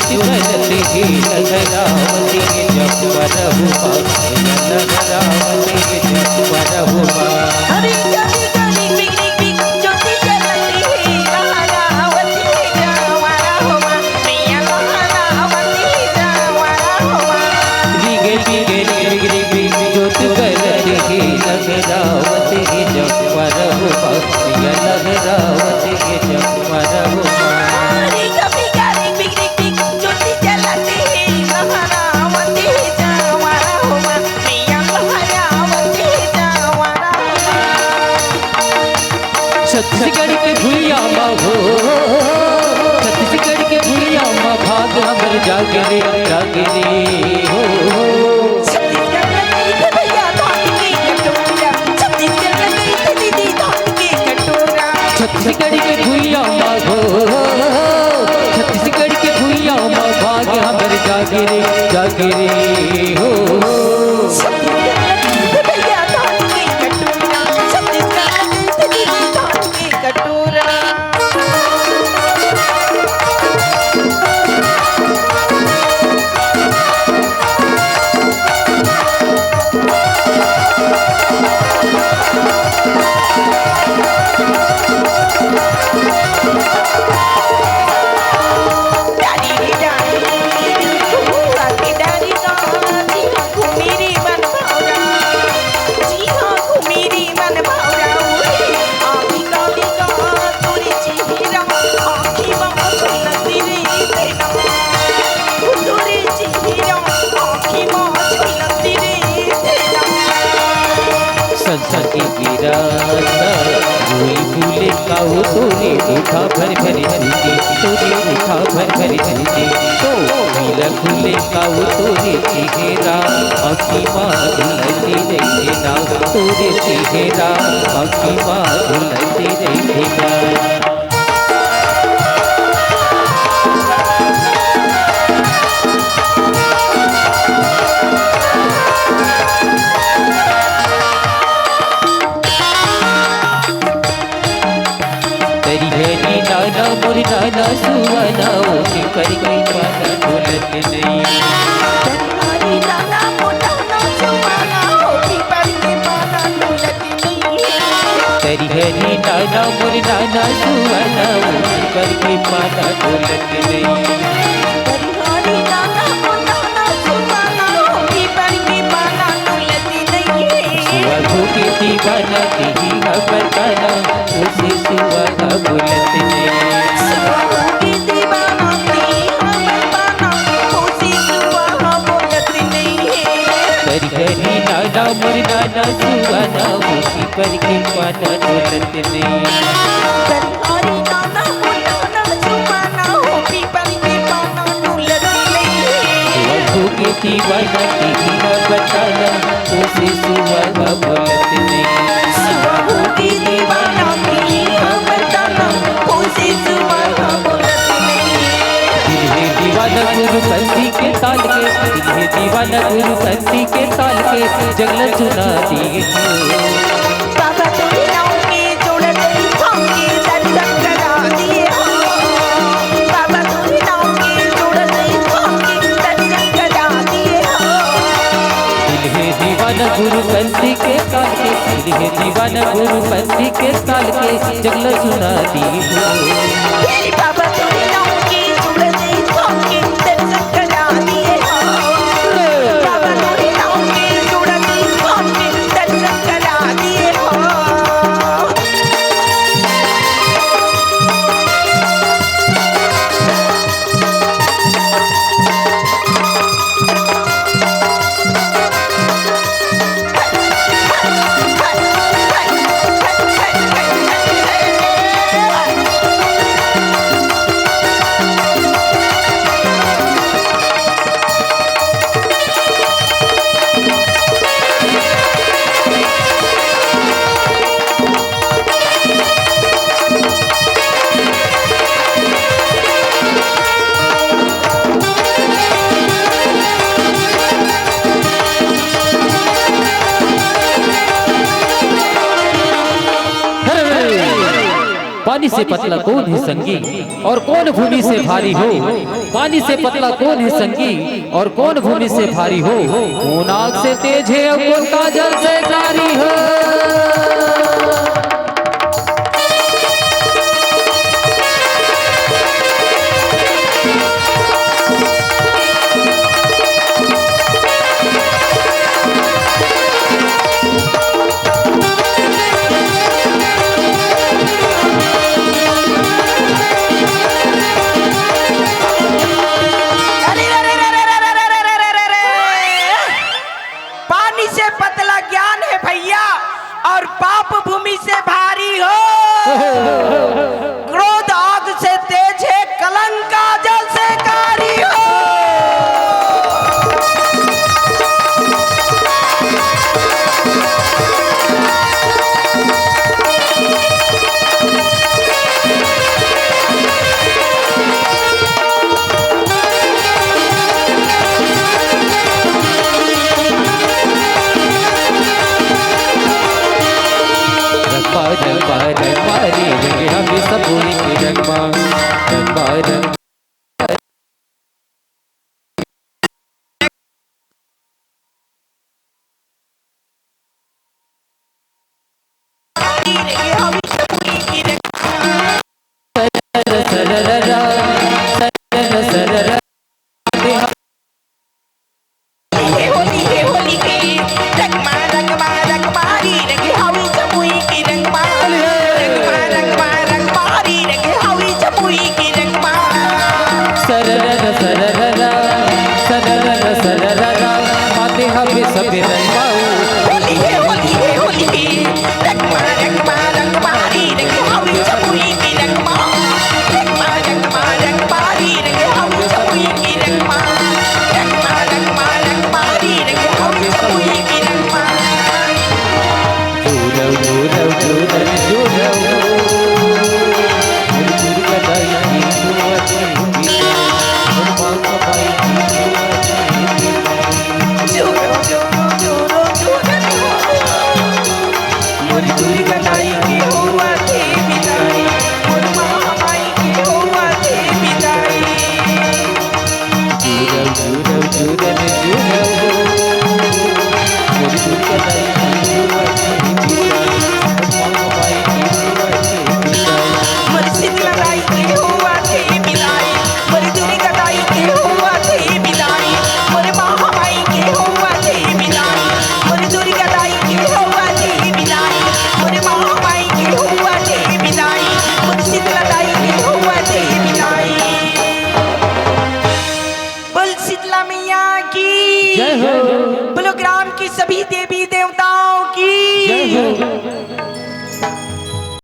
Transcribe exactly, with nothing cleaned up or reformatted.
करत हे लहरावत हे जम्मरहुआ, लहरावत हे जम्मरहुआ। हरी गरी गरी बिग बिग बिग ज्योति जलत हे लहरावत हे जम्मरहुआ, मैया लहरावत हे जम्मरहुआ। रिगे रिगे रिगे रिगे जोत बरत हे लहरावत हे जम्मरहुआ, मैया लहरावत हे जम्मरहुआ। हरी गरी गरी बिग बिग बिग ज्योति जलत हे लहरावत हे जम्मरहुआ, मैया लहरावत हे जम्मरहुआ। छत्तीसगढ़ के भुइयां म हो, छत्तीसगढ़ के भुइयां म भाग हमर जागे रे, जागे रे हो। छत्तीसगढ़ के कइसे भैया धान के कटोरा, छत्तीसगढ़ के कइसे दीदी धान के कटोरा। छत्तीसगढ़ के भुइयां म हो, छत्तीसगढ़ के भुइयां म भाग हमर जागे रे, जागे रे हो। छत्तीसगढ़ के कइसे भैया धान के कटोरा, छत्तीसगढ़ के कइसे दीदी धान के कटोरा। संसा के गिराता कोई फूले काऊ तोरे उठा भर भर छूटी, तोरे उठा भर भर छूटी। तो मिला फूले काऊ तोरे चेहरा, आँखी माँ धुलती रही ना, तोरे चेहरा, आँखी माँ धुलती रही ना। तरिहरी नाना मोर नाना सुआना, ओ पीपर के पाना डोलत नइ। तरिहरी नाना मोर नाना सुआना, ओ पीपर के पाना डोलत नइ। तरिहरी नाना मोर नाना सुआना, ओ पीपर के पाना डोलत नइ। तरिहरी नाना मोर नाना सुआना, ओ पीपर के पाना डोलत नइ। सुआ हो के दीवाना के ही हमर गाना, उसे सुआ का बोलत नइ। सुआ हो के दीवाना के ही हमर गाना, उसे सुआ का बोलत नइ। तरिहरी नाना मोर नाना सुआना, ओ पीपर के पाना डोलत नइ। तरिहरी नाना मोर नाना सुआना, ओ पीपर के पाना डोलत नइ। सुआ हो के दीवाना के ही हमर गाना, उसे सुआ का बोलत नइ। सुआ हो के दीवाना के ही हमर गाना, उसे सुआ का बोलत नइ। दिल हे दीवाना गुरु बंसी के ताल के, दिल हे दीवाना गुरु बंसी के ताल के, जंगल सुना दिए हो। बाबा तोरे नाम के जोड़त हमके दर्शन करा दिए हो। बाबा तोरे नाम के जोड़त हमके दर्शन करा दिए हो। दिल हे दीवाना गुरु बंसी के ताल के, दिल हे दीवाना गुरु बंसी के ताल के, जंगल सुना दिए हो। हे बाबा तोरे नाम के जोड़त हमके दर्शन करा दिए हो। बाबा तोरे नाम के जोड़त हमके दर्शन करा दिए हो। से पतला कौन है संगी, और कौन भूमि से भारी हो? पानी से पतला कौन है संगी, और कौन भूमि से भारी हो? कौन आग से तेज है और कौन काजल से कारी हो? अरे, अरे, अरे, अरे, अरे, अरे, अरे, अरे, अरे, अरे, अरे। पानी से पतला ज्ञान है भैया, और पाप भूमि से भारी हो। क्रोध आग से तेज है, कलंक काजल से कारी हो। रंगमा, रंगमा, रंगमा रे, रंगे हवे सबो एक रंगमा। रंगमा, रंगमा। सरर सरर सरर, माते हवे सबे रंगमाऊ। होली है, होली है, होली है। रंगमा, रंगमा, रंगमा रे, रंगमाऊ जमुई के रंगमा। रंगमा, रंगमा, रंगमा रे, रंगमाऊ जमुई के रंगमा। रंगमा, रंगमा, रंगमा रे, रंगमाऊ जमुई के रंगमा। जोरव, जोरव, जोरव, जोरव। बोल शीतला मैया की। जय हो। बोलो ग्राम की सभी देवी